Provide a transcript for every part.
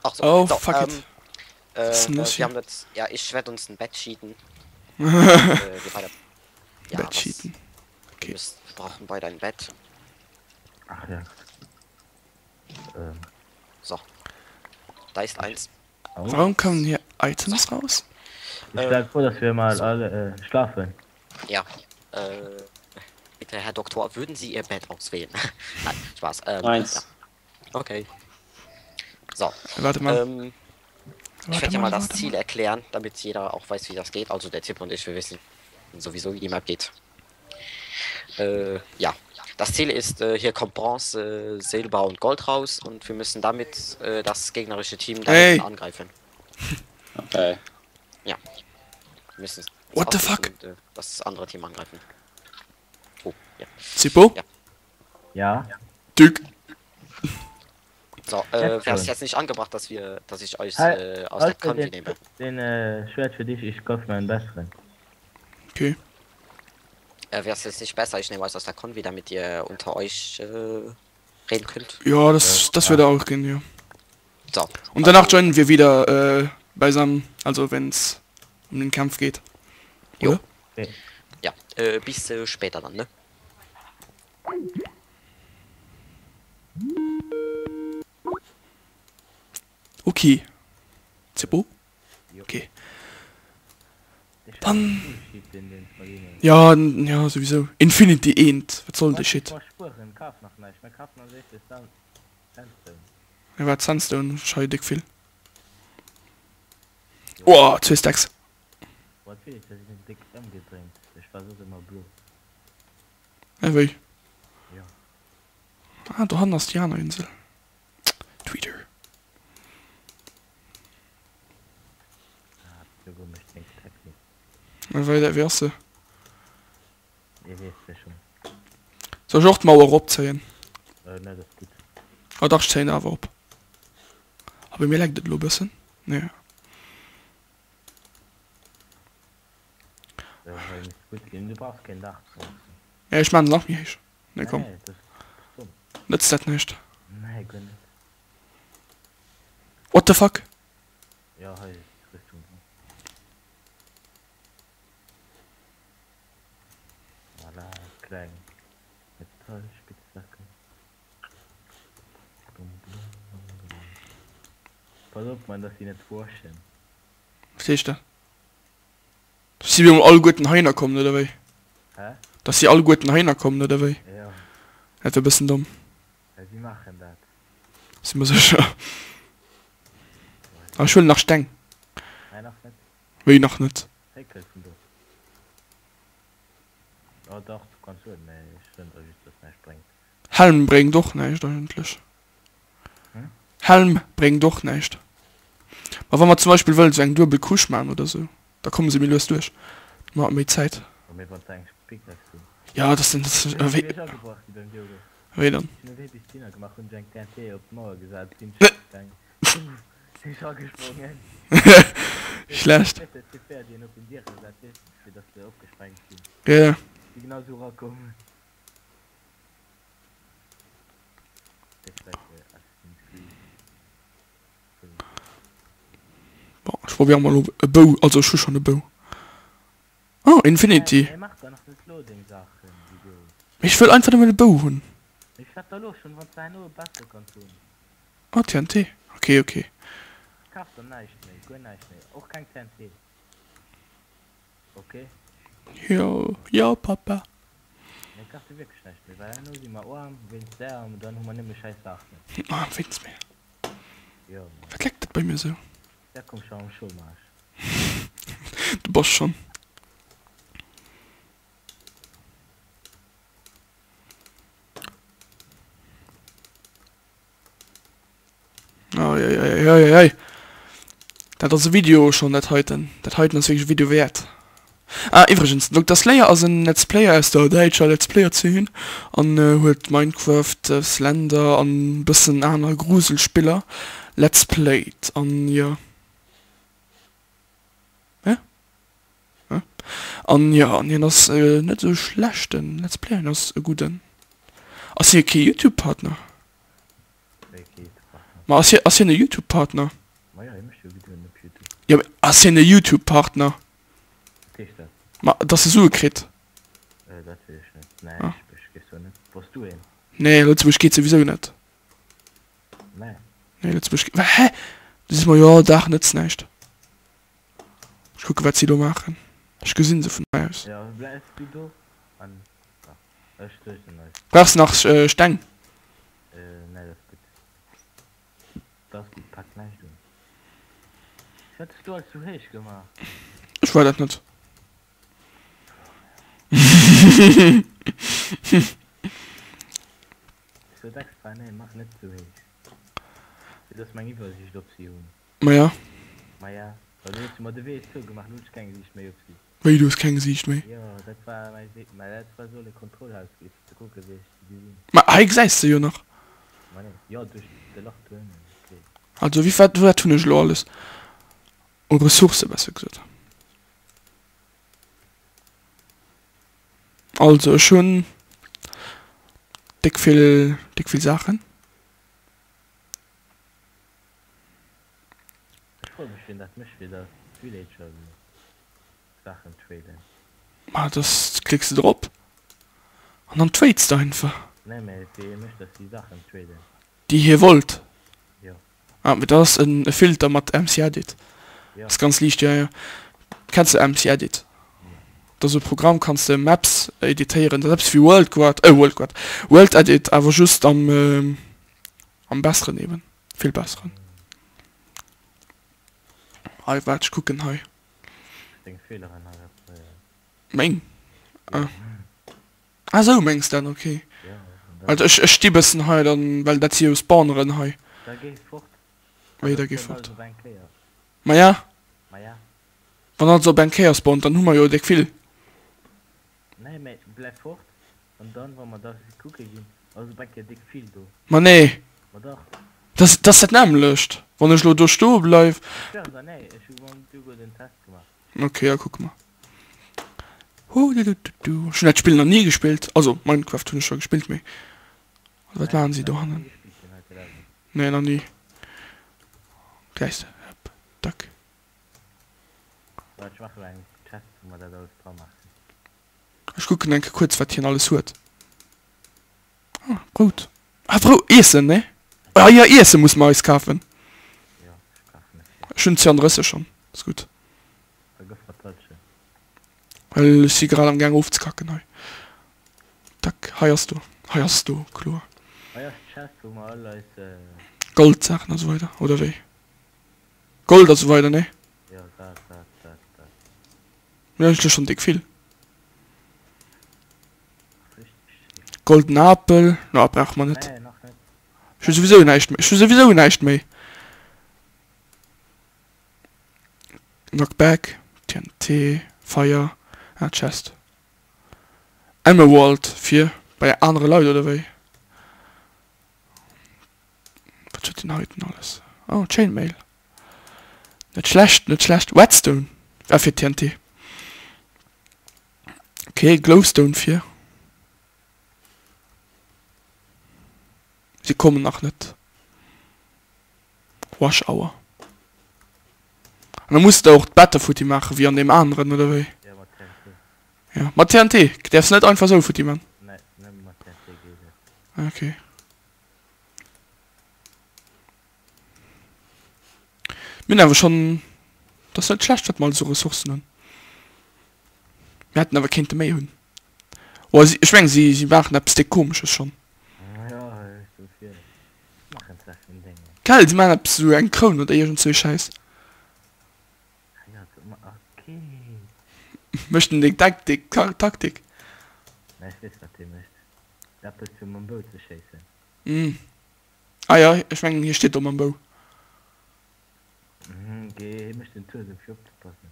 Ach so, Oh, so, fuck it. ähm, Was ist denn äh, los wir hier? haben jetzt, ja, ich werde uns ein Bett cheaten. Und, äh, wir beide, ja, Bett was, cheaten. wir Okay. müssen, wir brauchen beide ein Bett. Ach ja. Ähm, So. Da ist eins. oh. Warum kommen hier Items raus? Ich schlage vor, dass wir mal so. alle äh, schlafen. Ja. Äh, bitte, Herr Doktor, würden Sie Ihr Bett auswählen? Nein, Spaß. Ähm, Eins. Ja. Okay. So. Warte mal. Ähm, ich Warte werde ja mal das warte Ziel erklären, damit jeder auch weiß, wie das geht. Also der Tipp und ich, wir wissen sowieso, wie die Map geht. Äh, ja. Das Ziel ist, äh, hier kommt Bronze, Silber und Gold raus und wir müssen damit äh, das gegnerische Team da Hey. hinten angreifen. Okay. Ja. Wir müssen es What the ausrichten fuck? Und, äh, das andere Team angreifen. Oh, ja. Zippo? Ja. Ja? Dück. So, äh, wäre es schön. jetzt nicht angebracht, dass wir, dass ich euch Halt, äh, aus der halt Konfi den, nehme. den äh, Schwert für dich, ich kaufe mir einen besseren. Okay. Äh, wäre es jetzt nicht besser, ich nehme euch aus der Konvi, damit ihr unter euch äh, reden könnt. Ja, das, das würde auch gehen, ja. So. Und danach joinen wir wieder äh, beisammen, also wenn's um den Kampf geht. Jo. Oder? Okay. Ja, äh, bis äh, später dann, ne? Okay. Zippo? Okay. Ich Dann- Schiebt in den Maschinen. Ja, n- ja, sowieso. Infinity End. Was soll der Shit? Ich Spuren, kauf noch nicht. Man kauft noch nicht, ist dann Sandstone. Er war Sandstone, schei dick viel. Oh, zwei Stacks. Was will ich, dass ich den dick umgedreht. Ich versuche immer blue. Äh, wéi? Ja. Ah, do hannen ass déi aner Insel. Tweeter. Ah, Hugo möchte den Technik. Äh, wéi, wéi ass se? Ihr wisst ja schon. Soll ech och d'Mauer eropzéien? Äh, ne, das ist gut. Ah dach, ech zéien awer op. Ah, bei mir leckt et elo e bëssen. Nee. Äh, gut gehen. Du brauchst kein Dach. Ja, ech maan nach méi héich. Nee, komm. Nee, das ist dumm. Nëtzt dat näischt. Nee, guer net. What the fuck? Ja, hei ist Richtung. Voilà, kleng Metallspitzhacke. Blum, blum, blum, blum. Pass op, man, dass sie net forschen. Was heescht dat? Dass si emol alleguerten heihinner kommen, oder wéi? Hä? Dass si alleguerten heihinner kommen, oder wéi? Ja. Dat wär bëssen domm. Ja, si maachen dat. Si mer sécher. Ah, ech huelen nach Steng. Nein, nach net. Wéi nach net? Réckel vun do. Oh dach, du kanns huelen, mä ech soen der just, dass näischt bréngt. Helm bréngt och näischt eigentlech. Hm? Helm bréngt och näischt. Ma wa mer zum Beispill wëllen sou eng duebel Couche man oder sou, da komme se méi lues duerch. Mer hat méi Zäit. Oh, mee wann se eng Pickaxe hunn. Ja, dat sinn, dat Ech wéi, hunn mech agebrach gi beim Diogo. wéi dann? Ech hunn e Wee bis d'Dinner gemaach, hunn ech eng TNT op d'Mauer gesat, sinn ech gaang. Sinn ech agesprongen. Schlecht. Weess de, d'Gefähr, déi een op den Diere setzt, weess de, fir dass se opgesprengt ginn. Ja, ja. Déi genau sou erakomm. Bon, ech probéier mol op e Bou, also ech hu schonn e Bou. Oh, Infinity. Mee ech wëll einfach nëmmen e Bou hunn. Oh, TNT. Okay, okay. Jo, jo, Papa. Mir kafe wierklech näischt méi, well herno si mer aarm wéinst där an dann hu mer nëmme schäiss Saachen. Aarm wéinst mir? Jo, Mann. Wat leckt dat bei mir sou? Da komm scho am Chômage. Du bass schon. Eieieiei. Dat ass e Video schon dat heiten. Dat heiten ass wierklech e Video wäert. Ah iwwregens, den Dokter Slayer ass en Let's Player aus der däitscher Let's Player Zeen an huet Minecraft, Slender an bëssen aner Gruselspiller Let's Played an jo. Hä? Hä? An jo, an hien ass net esou schlechten Let's Player, hien ass e gudden. Ass hie kee Youtube Partner? Ma ass hie, ass hien e Youtube Partner? Ma jo, hie mécht jo Videoen op Youtube. Jo, mee ass hien e Youtube Partner? Wat heescht dat? Ma dass e Sue kritt. Äh, dat weess ech net. Nee, Ah. ech, ech géif soen net. Bass du een? Nee, Lëtzebuerg geet souwisou net. Nee. Nee, Lëtzebuerg geet. Hä? Du sees mer jo all Dag nëtzt näischt. Ech kucke wat si do maachen. Ech gesinn se vun hei aus. Jo, bleifs du do an ja, ech duerchen eis. Brauchs nach Steng? Äh, nee, dat ass gutt. Dat ass gutt, pak näischt un. Wat hues du alles sou héich gemaach? Ech war dat net. Ech sot extra, nee, mach net sou héich. Fir dass mer eng Iwwersiicht op si hunn. Maja. Maja, well du hues jo mer de Wee zougemaach, lo hunn ech keng Siicht méi op si. Wéi, du hues keng Siicht méi? Jo, dat war mäi Wee, mä dat war soll e Kontrollhaus gi fir ze kucken, wéi ech si gesinn. Ma hei gesäis de jo nach. Ma nee, jo, duerch de Lach do ënnen, okay. Also, wéi, wat, wat hunn ech elo alles? U Ressourcë, besser gesot. Also, ech hunn déck vill, déck vill Saachen. Ech froe mech wien dat mécht fir dass d'Villager esou Saachen traden. Ma dass klicks de drop an dann trades de einfach. Nee mee wéi hie mécht dass si Saachen traden. Déi hie wollt? Jo. Ah mee dat ass en Filter mat MCEdit. Jo. Ass ganz liicht, jo jo. Kenns de MCEdit? Nee. Dat ass e Programm kanns de Maps editéieren, dat ass eppes wéi WorldGuard, äh WorldGuard, WorldEdit awer just am am besseren eben, vill besseren. Hei, waart, ech kucken hei. Deng Feeleren hei reparéieren. Meng? Ja. Ah. Ah sou mengs dat, okay. Ja, an dann. Also ech, ech sti bëssen hei dann, well dat si jo Spawneren hei. Da géi fort. Wéi, da Da géi spawnt fort? alles op eng Kéier. Ma ja. Ma ja. Wann alles op eng Kéier spawnt, dann hu mer jo déck vill. Nee, mä bleiw fort an dann wa mer da kucke ginn ass op eng Kéier déck vill do. Ma nee. Ma dach. Dat ass dat nämmlecht. Wann ech lo do stoe bleiw. Ech schwären der, nee, ech hu mam Hugo den Test gemaach. Ok, ja kucke mer. Hudidududu. Ech hunn dat Spill nach ni gespillt. Also Minecraft hunn ech scho gespillt, mee wat maachen si dohannen? Nee, nach ni. Gläich se. Hëpp, dack. Waart, ech maache lo eng Chest wou mer dat alles dra maachen. Ech kucken eng Kéier kuerz wat hien alles huet. Ah, Brout. Ah, Brou, Iessen, ne? Ah jo, Iesse musse mer eis kafen. Jo, ech kafen et fir. Ech hunn 32 schonn, ass gutt. Da gëff mer d'Hëlchen. Well ech si grad am gaang ofzekacken hei. Tack, hei ass do, hei ass do, kloer. Hei ass d'Chest wou mer all eis. Goldsaachen a sou weider, oder wéi? Gold a sou weider, nee? Jo, dat, dat, dat, dat. Mir hunn eigentlech schonn déck vill. Richtig vill. Golden Apel, na brauche mer net. Nee, nach net. Ech hu souwisou näischt méi, ech hu souwisou näischt méi. Knockback, TNT, Fire, ah Chest. Emerald fir bei anere Leit oder wéi? Wat huet den heiten alles? Oh, Chainmail. Net schlecht, net schlecht. Redstone. Ah, fir TNT. Okay, Glowstone fir. Sie kommen nach net. Rush Hour. An da muss de och d'Better futti maachen, wéi an deem aneren, oder wéi? Ja, mat TNT. Ja, mat TNT. Däerfs net einfach sou futti man. Nee, nëmme mat TNT geet et. Okay. Mir hunn awer schonn, dat ass net schlecht wat mer alles u Ressourcen hunn. Mir hätten awer kéinte méi hunn. Oh si, ech mengen si si maachen eppes déck komesches schonn. Jo, ech dofir. Maachen zwar schonn Déngen. Gell, si maachen eppes esou eng Kroun oder iergend sou ee Schäiss. Ah jo, okay. Mécht en déck Taktik, Taktik. Mä ech weess wat dee mécht. Eppes fir mam Bou ze schéissen. Hm. Ah jo, ech mengen hie steet do mam Bou. Mhm, gee, hie mécht den Tour esou fir opzepassen.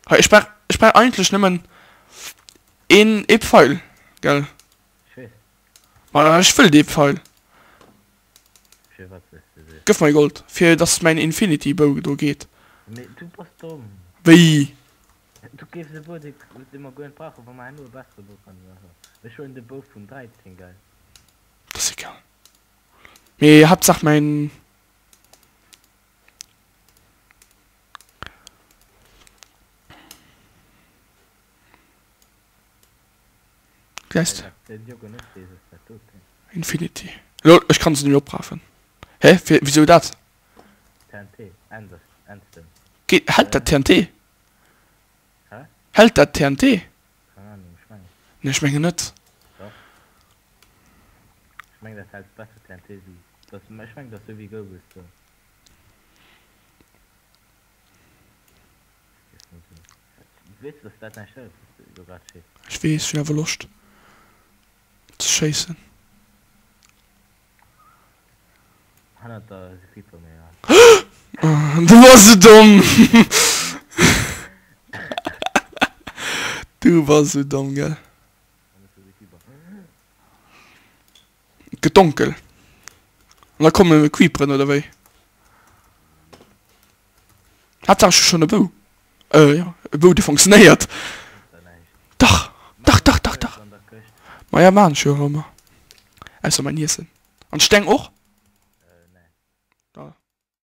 Hei, ech brauch, ech brauch eigentlech nëmmen een, ee Pfeil, gell? Ech weess. Ma ech wëll dee Pfeil. Fir wat wëlls de dee? Gëff mer Gold, fir dass mäin Infinity Bou do geet. Mee du bass domm. Wéi? Du keefs e Bou, dee mer guer net brauchen, wa mer herno e bessere Bou fannen. Also, ech huelen de Bou vun 13, gell? Dat ass egal. Mee Haaptsaach mäin. Gesäis de? Infinity. Lol, ech kann se nemmi oprafen. Hä? Fir, wisou dat? Geet, hält dat TNT? Hält dat TNT? Nee, ech mengen net. Ech weess, ech hunn awer Loscht ze schéissen. Du bass sou domm! Du bass sou domm, gell? Et gëtt donkel. An da kommen Creeperen, oder wéi? Haaptsaach ech hu schonn e Bou. Äh, jo, e Bou dee funktionéiert. Dach, dach, dach, dach, dach. Maja, maan ech jo och ëmmer. Ausser mäin Iessen. An d'Steng och?